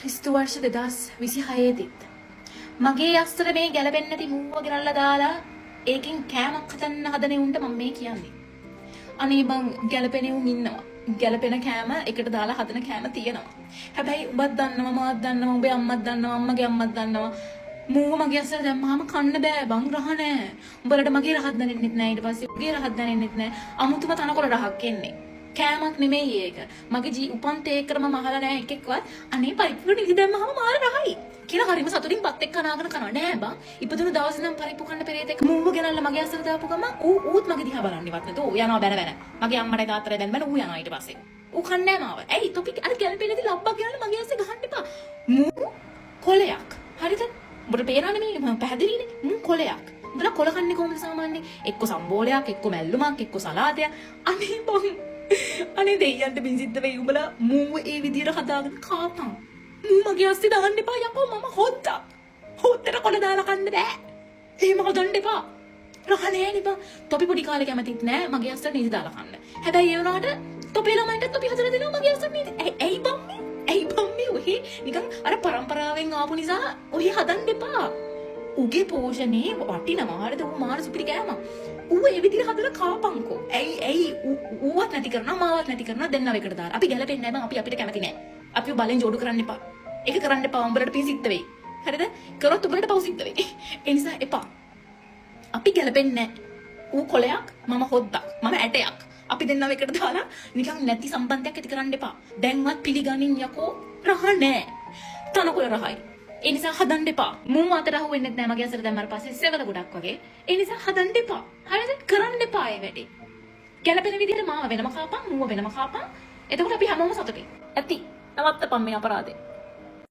ක්‍රිස්තු වර්ෂ 2026 දිත් මගේ අස්සට මේ ගැලපෙන්නේ නැති මූව ගෙනල්ලා දාලා ඒකෙන් කෑමක් හදන්න හදන උන්ට මම මේ කියන්නේ. අනේ බං, ගැලපෙන උන් ඉන්නවා. ගැලපෙන කෑම එකට දාලා හදන කෑම තියෙනවා. හැබැයි උඹත් දන්නවා, මාත් දන්නවා, උඹේ අම්මත් දන්නවා, අම්මගේ අම්මත් දන්නවා. මූව මගේ අස්සට දැම්මහම කන්න බෑ බං, රහ නෑ. උඹලට මගේ රහත් දැනෙන්නෙත් නෑ, ඊට පස්සේ උගේ රහත් දැනෙන්නෙත් නෑ. අමුතුම තනකොළ රහක් එන්නේ. කෑමක් නෙමෙයි ඒක. මගේ ජී උපන් තේකර මම අහලා නෑ එකෙක්වත් අනේ පරිප්පු නිදි දැම්මහම මාර රහයි කියලා හරිම සතුටින් බත් එක්ක කනාගෙන කනවා නෑ බං. ඉපදුණු දවසේ නම් පරිප්පු කන්න පෙරේතෙක් මූව ගෙනල්ලා මගේ අස්සට දාපු ගමන් ඌ ඌත් මගේ දිහා බලන්නේවත් නැතුව ඌ යනවා බැන බැන. මගේ අම්මටයි තාත්තටයි බැන බැන ඌ යනවා ඊට පස්සේ. ඌ කන්නේ නෑ මාව. ඇයි තොපි අර ගැලපෙන්නේ නැති ලබ්බක් ගෙනල්ලා මගේ අස්සේ ගහන්න එපා. මූ කොලයක්. හරිද? උඹට පේනවනේ මේ මම පැහැදිලිනේ. මූ කොලයක්. උඹලා කොල කන්නේ කොහොමද සාමාන්‍යයෙන්? එක්ක සම්බෝලයක්, එක්ක මැල්ලුමක්, එක්ක සලාදයක්. අනේ බං. අනේ දෙයියන්ට පින් සිද්ධ වෙයි, උඹලා මූව ඒ විදියට හදාගෙන කාපන්. මූ මගේ අස්සේ දාන්න එපා යකෝ, මම හොද්දක්. හොද්දට කොළ දාලා කන්න බෑ. එහෙම හදන්න එපා. රහ නෑනේ බං. තොපි පොඩි කාලේ කැමතිත් නෑ මගේ අස්සට නිදි දාලා කන්න. හැබැයි ඒ වුණාට තොපේ ළමයින්ටත් තොපි හදලා දෙනවා මගේ අස්සට නිදි. ඇයි බං මේ? ඇයි බං මේ ඔහේ නිකන් අර පරම්පරාවෙන් ආපු නිසා ඔහේ හදන්න එපා. උගේ පෝෂණේ වටිනවා. හරිද? ඌ මාර සුපිරි කෑමක්. ඌ ඒ විදිහට හදලා කාපන්කෝ. ඇයි ඇයි ඌවත් නැති කරනවා, මාවත් නැති කරනවා, දෙන්නව එකට දාලා. අපි ගැලපෙන්නේ නෑ බං. අපි අපිට කැමති නෑ. අපිව බලෙන් ජෝඩු කරන්න එපා. ඒක කරන්න එපා. උඹලට පින් සිද්ධ වෙයි. හරිද? කරොත් උඹලට පව් සිද්ධ වෙයි. ඒ නිසා එපා. අපි ගැලපෙන්නේ නෑ. ඌ කොලයක්, මම හොද්දක්, මම ඇටයක්. අපි දෙන්නව එකට දාලා නිකන් නැති සම්බන්ධයක් ඇති කරන්න එපා. දැන්වත් පිළිගනින් යකෝ, රහ නෑ. තනකොළ රහයි. ඒ නිසා හදන්න එපා. මූ අතට අහු වෙන්නෙත් නෑ මගේ අසර දැම්මට පස්සේ සෙවල ගොඩක් වගේ. ඒ නිසා හදන්න එපා. හරිද? කරන්න එපා ඒ වැඩේ. ගැලපෙන විදිහට මාව වෙනම කාපන්, මූව වෙනම කාපන්. එතකොට අපි හැමෝම සතුටින්. ඇති. නවත්තපන් මේ අපරාධේ.